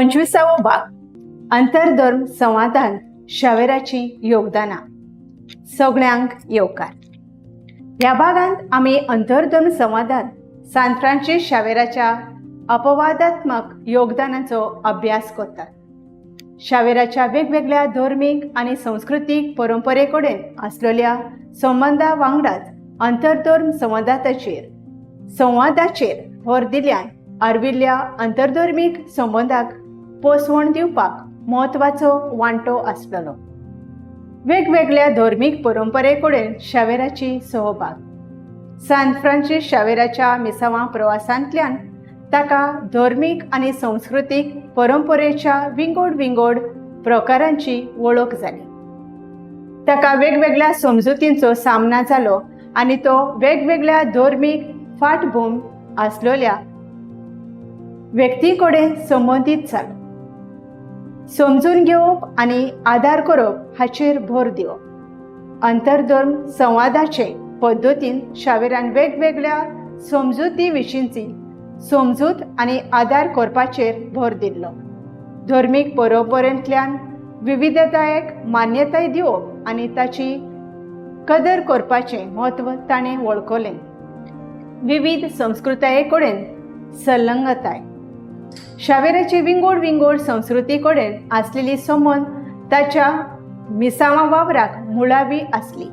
25वो भाग. अंतरधर्म संवादान शावेराचीं योगदानां. सगळ्यांक येवकार. ह्या भागांत आमी अंतरधर्म संवादान सांत फ्रांसीस शावेराच्या अपवादात्मक योगदानाचो अभ्यास करतात. शावेराच्या वेगवेगळ्या धर्मीक आनी संस्कृतीक परंपरे कडेन आसलेल्या संबंदा वांगडाच अंतरधर्म संवादाचेर भर दिल्यान आर्विल्ल्या अंतरधर्मीक संबंदाक पोसवण दिवपाक म्हत्वाचो वांटो आसलेलो. वेगवेगळ्या धर्मीक परंपरे कडेन शावेराची सहभाग. सांत फ्रांसीस शावेराच्या मिसावां प्रवासांतल्यान ताका धर्मीक आनी संस्कृतीक परंपरेच्या विंगड विंगड प्रकारांची वळख जाली. ताका वेगवेगळ्या समजुतींचो सामना जालो आनी तो वेगवेगळ्या धर्मीक फाटभूंय आसलेल्या व्यक्ती कडेन संबंदीत जालो. समजून घेवप आनी आदार करप हाचेर भर दिवप. अंतरधर्म संवादाचे पद्दतीन शावेरान वेगवेगळ्या समजुती विशींची समजूत आनी आदार करपाचेर भर दिल्लो. धर्मीक परंपरेंतल्यान विविधतायेक मान्यताय दिवप आनी ताची कदर करपाचें म्हत्व ताणें वळखलें. विविध संस्कृताये कडेन संलग्नताय. शावेराची विंगड विंगड संस्कृती कडेन आसलेली संबंद ताच्या मिसावां वावराक मुळावी आसली.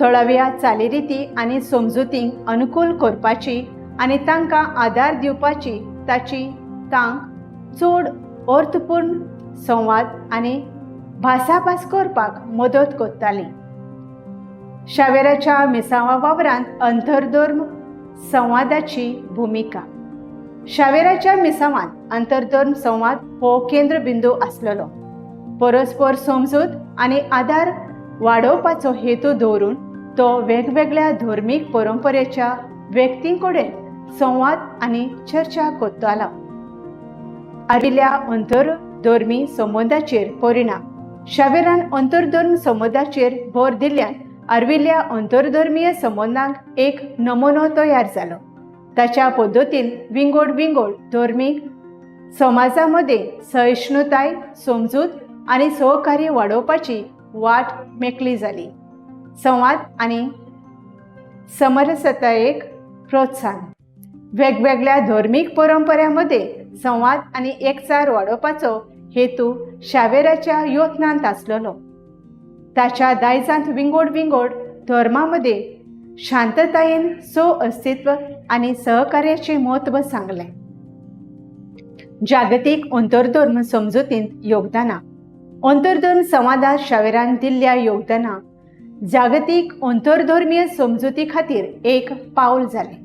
थळाव्या चालीरिती आनी समजुतींक अनुकूल करपाची आनी तांकां आदार दिवपाची ताची तांक चड अर्थपूर्ण संवाद आनी भासाभास करपाक मदत करताली. शावेराच्या मिसावां वावरांत अंतरधर्म संवादाची भुमिका. शावेराच्या मिसावांत अंतरधर्म संवाद हो केंद्रबिंदू आसलेलो. परस्पर समजूत आनी आदार वाडोवपाचो हेतू दवरून तो वेगवेगळ्या धर्मीक परंपरेच्या व्यक्तीं कडेन संवाद आनी चर्चा करतालो. आर्विल्ल्या अंतरधर्मी संबंदाचेर परिणाम. शावेरान अंतरधर्म संबंदाचेर भर दिल्ल्यान आर्विल्ल्या अंतरधर्मीय संबंदांक एक नमुनो तयार जालो. ताच्या पद्दतीन विंगड विंगड धर्मीक समाजा मदीं सहिष्णुताय, समजूत आनी सहकार्य वाडोवपाची वाट मेकळी जाली. संवाद आनी समरसतायेक प्रोत्साहन. वेगवेगळ्या धर्मीक परंपऱ्यां मदीं संवाद आनी एकचार वाडोवपाचो हेतू शावेराच्या यत्नांत आसलेलो. ताच्या दायजांत विंगड विंगड धर्मां मदीं शांततायेन सह अस्तित्व आनी सहकार्याचें म्हत्व सांगलें. जागतीक अंतरधर्म समजुतींत योगदानां. अंतरधर्म संवादात शावेरान दिल्ल्या योगदानां जागतीक अंतरधर्मीय समजुती खातीर एक पावल जालें.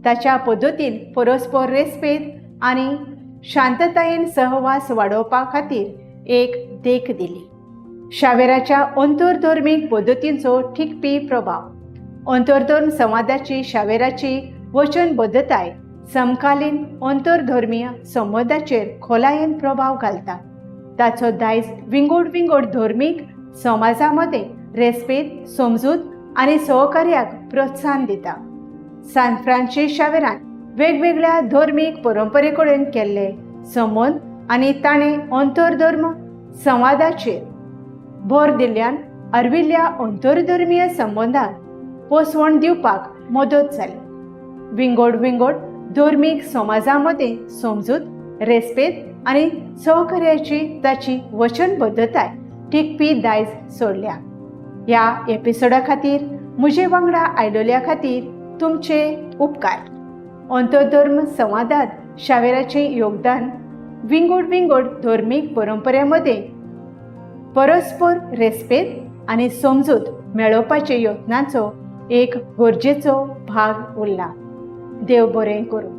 ताच्या पद्दतीन परस्पर रेस्पेद आनी शांततायेन सहवास वाडोवपा खातीर एक देख दिली. शावेराच्या अंतरधर्मीक पद्दतींचो टिकपी प्रभाव. अंतरधर्म संवादाची शावेराची वचनबद्धताय समकालीन अंतरधर्मीय संबंदाचेर खोलायेन प्रभाव घालता. ताचो दायज विंगड विंगड धर्मीक समाजा मदीं रेस्पेद, समजूत आनी सहकार्याक प्रोत्साहन दिता. सांत फ्रांसीस शावेरान वेगवेगळ्या धर्मीक परंपरे कडेन केल्ले संबंद आनी ताणें अंतरधर्म संवादाचेर भर दिल्ल्यान आर्विल्ल्या अंतरधर्मीय संबंदांक पोसवण दिवपाक मदत जाली. विंगड विंगड धर्मीक समाजा मदीं समजूत, रेस्पेद आनी सहकार्याची ताची वचनबद्धताय टिकपी दायज सोडल्या. ह्या एपिसोडा खातीर म्हजे वांगडा आयलोल्या खातीर तुमचे उपकार. अंतरधर्म संवादात शावेराचें योगदान विंगड विंगड धर्मीक परंपरे मदीं परस्पर रेस्पेद आनी समजूत मेळोवपाचे यत्नाचो एक गरजेचो भाग उरला. देव बरें करूं.